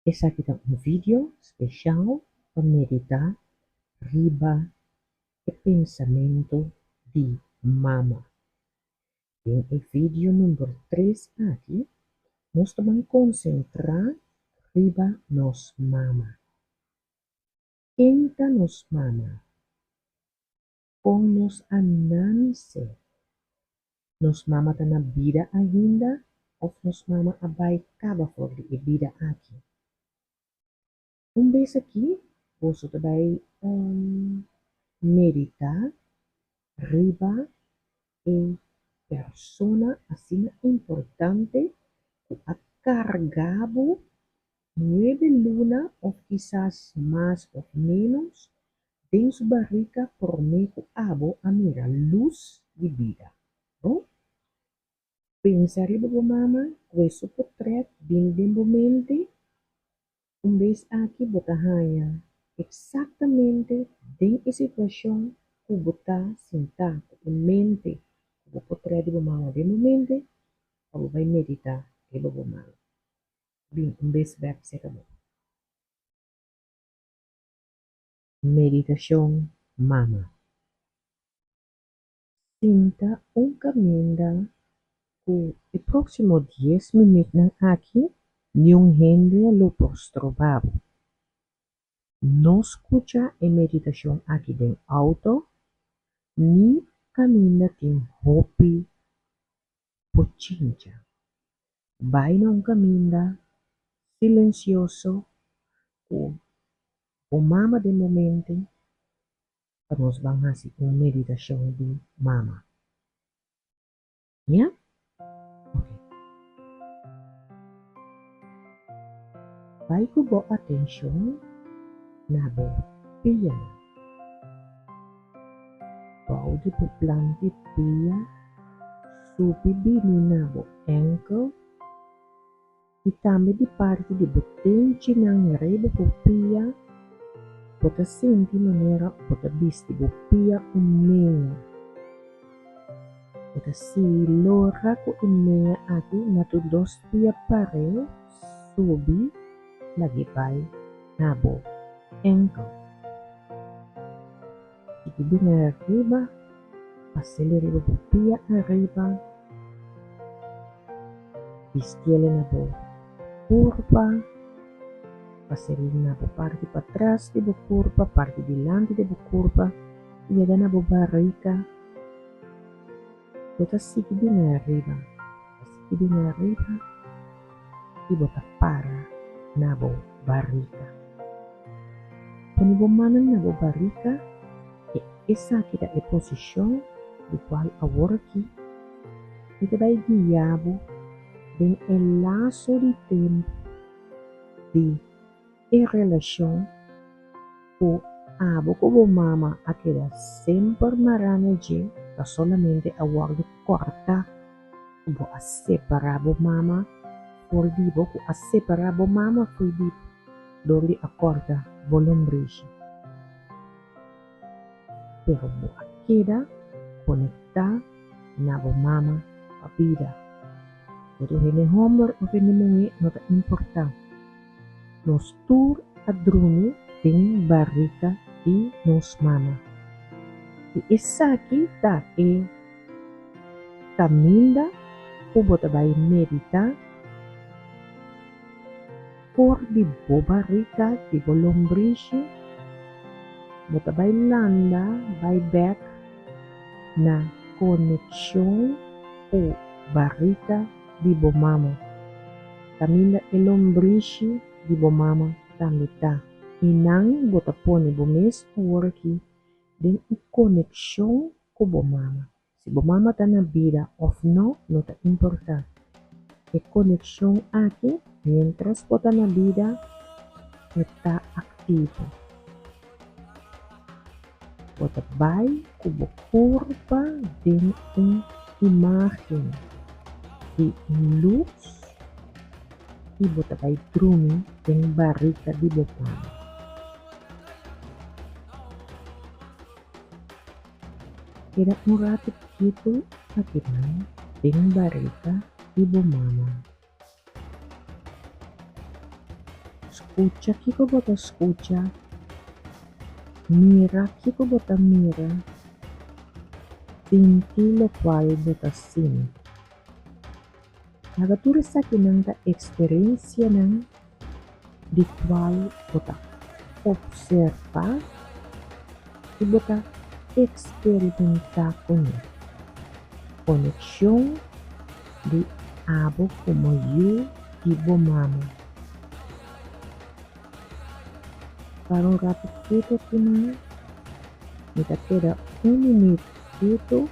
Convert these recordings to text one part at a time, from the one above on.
Esaki ta un video special pa medita riba e pensamento di mama. Den e video number tres aki nos ta ban concentra riba nos mama. Ken ta nos mama? Kon nos a nanse? Nos mama ta na bida ainda òf nos mama a bai kaba for di e bida aki? Un bes aki boso ta bai meditá riba e persona asina importante ku a karga bo nuebe luna òf kisas mas òf ménos den su barika promé ku abo a mira lus di bida. Bon, pensa riba bo mama ku e su potrèt bini den bo mente. Un bes aki bo ta haña eksaktamente den e situashon ku bo ta sintá ku e mente ku bo potrèt di bo mama den bo mente pa bo bai meditá riba bo mama. Bin un bes bèk serka bo. Meditashon Mama. Sinta un kaminda ku e próksimo dies minütnan aki niun hende lo por stroba bo. No skucha e meditashon aki den outo ni kaminda tin hopi bochincha. Bai na un kaminda silensioso ku bo mama den bo mente pa nos ban hasi un meditashon di mama. Ya? Ok. Bai ku bo atenshon na bo pianan. Bou di bo plan di pia, subi bini na bo enkel i tambe di parti di bo tenchinan riba bo pia, bo ta sinti manera bo ta bisti bo pia un mea. Bo ta sigui lora ku e mea aki na tur dos pia pareu subi lag'e bai na bo enkel. Sigui bini ariba, pas'el riba bo pia ariba, bistiel na bo kurpa, pas'el na bo parti patras di bo kurpa, parti dilanti di bo kurpa, yega na bo barika. Bo ta sigui bini ariba, ta sigui bini ariba i bo ta para na bo barika. Pone bo mannan na bo barika i esaki ta e posishon di kual awor aki mi ta bai guia bo den e laso di tempu di e relashon ku abo ku bo mama a keda semper mará na dje ta solamente a wòrdu kòrtá ku bo a separá bo mama for di bo ku a separá bo mama fo'i di bo dor di a kòrta bo lombrishi. Pero bo a keda konektá na bo mama pa bida. Bo ta un hende hòmber òf hende muhé no ta importá. Nos tur a drumi den barika di nos mama. I esaki ta e kaminda ku bo ta bai meditá for di bo barika, di bo lombrishi, bo ta bai landa bai bèk na konekshon ku barika di bo mama. Kaminda e lombrishi di bo mama tambe ta. I nan bo ta pone bo mes awor aki den un konekshon ku bo mama. Si bo mama ta na bida òf no, no ta importá. E konekshon aki, miéntras bo ta na bida, e ta aktivo. Bo ta bai ku bo kurpa den un imágen di un lus i bo ta bai drumi den barika di bo mama. Keda un ratu kitu akinan den barika di bo mama. Skucha kiko bo ta skucha, mira kiko bo ta mira, sinti lokual bo ta sinti. Laga tur esakinan ta eksperensianan di kual bo ta opservá i bo ta eksperimentá kuné. Konekshon di abo komo yu i bo mama. Para un ratu ketu akinan, mi ta keda un minüt ketu.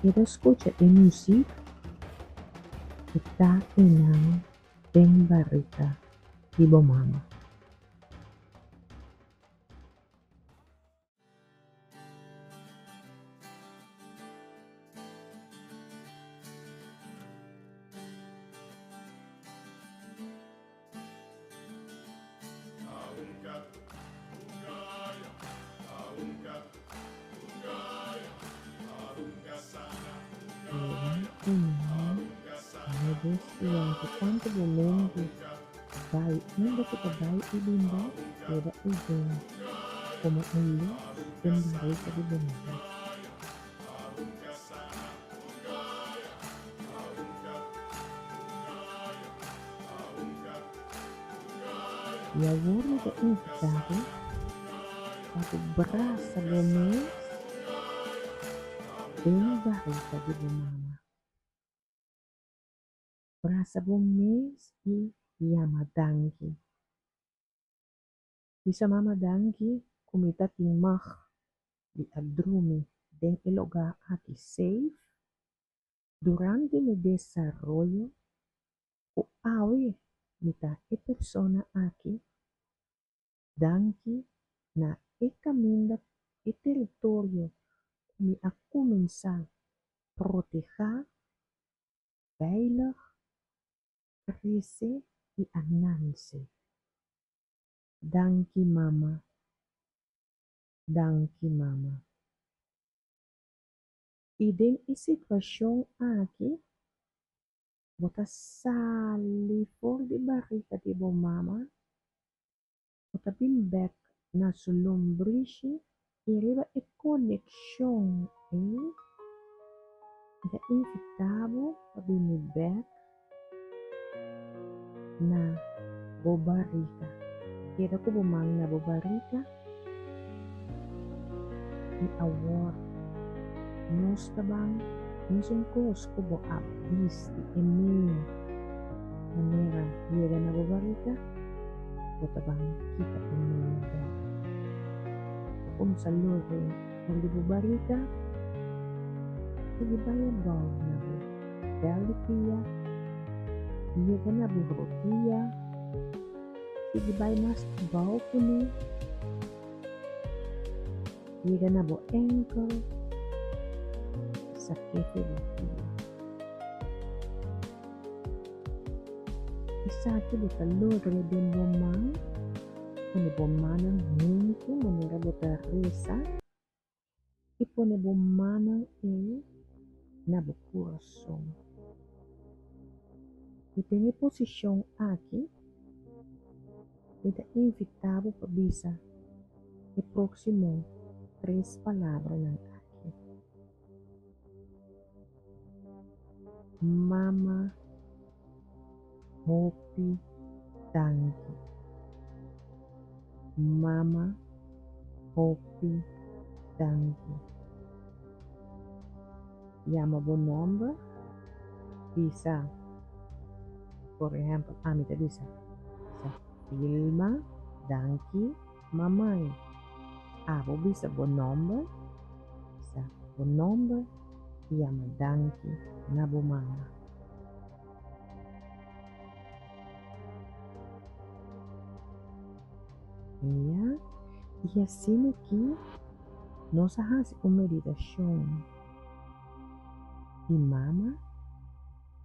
Keda skucha e muzik ku ta einan den barika di bo mama. Keda einan no bes durante tantu bo mente bai unda ku ta bai i bin bek, keda eiden komo un lus den barika di bo mama. I awor mi ta invitá bo pa bo brasa bo mes den barika di bo mama. Brasa bo mes i yama danki. Bisa mama danki ku mi ta tin mag di a drumi den e lugá aki safe durante mi desaroyo ku awe mi ta e persona aki danki na e kaminda e teritorio ku mi a kuminsá protehá, veilig, krese i a nanse. Danki mama, danki mama. I den e situashon aki bo ta sali for di barika di bo mama, bo ta bin bek na su lombrishi i riba e konekshon ei mi ta invitá bo pa bini bek na bo barika. Keda ku bo man na bo barika i awor nos ta ban mesun kos ku bo a bisti e mea manera yega na bo barika, bo ta ban kita e mea bek. Bo kumsa lore for di bo barika sigui bai abou na bo bel di pia, yega na bo rodia, sigui bai mas abou kuné, yega na bo enkel, sak'é for bo pia. Esaki bo ta logra den bo man, pone bo mannan huntu manera bo ta resa. I pone bo mannan ei na bo kurason. I den e posishon aki, mi ta invitá bo pa bisa e próksimo tres palabranan aki, Mama, hopi danki. Mama, hopi danki. Yama bo nòmber, bisa, por ehèmpel, ami ta bisa, bisa Vilma, danki, mamai. Abo bisa bo nòmber, bisa bo nòmber i yama danki na bo mama. Ya, i asina ki nos a hasi un meditashon di mama,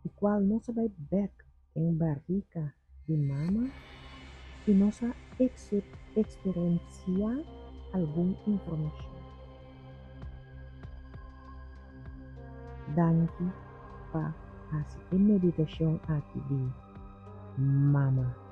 di kual nos a bai bèk den barika di mama i nos a eksperensiá algun informashon. Danki pa hasi e meditashon aki di mama.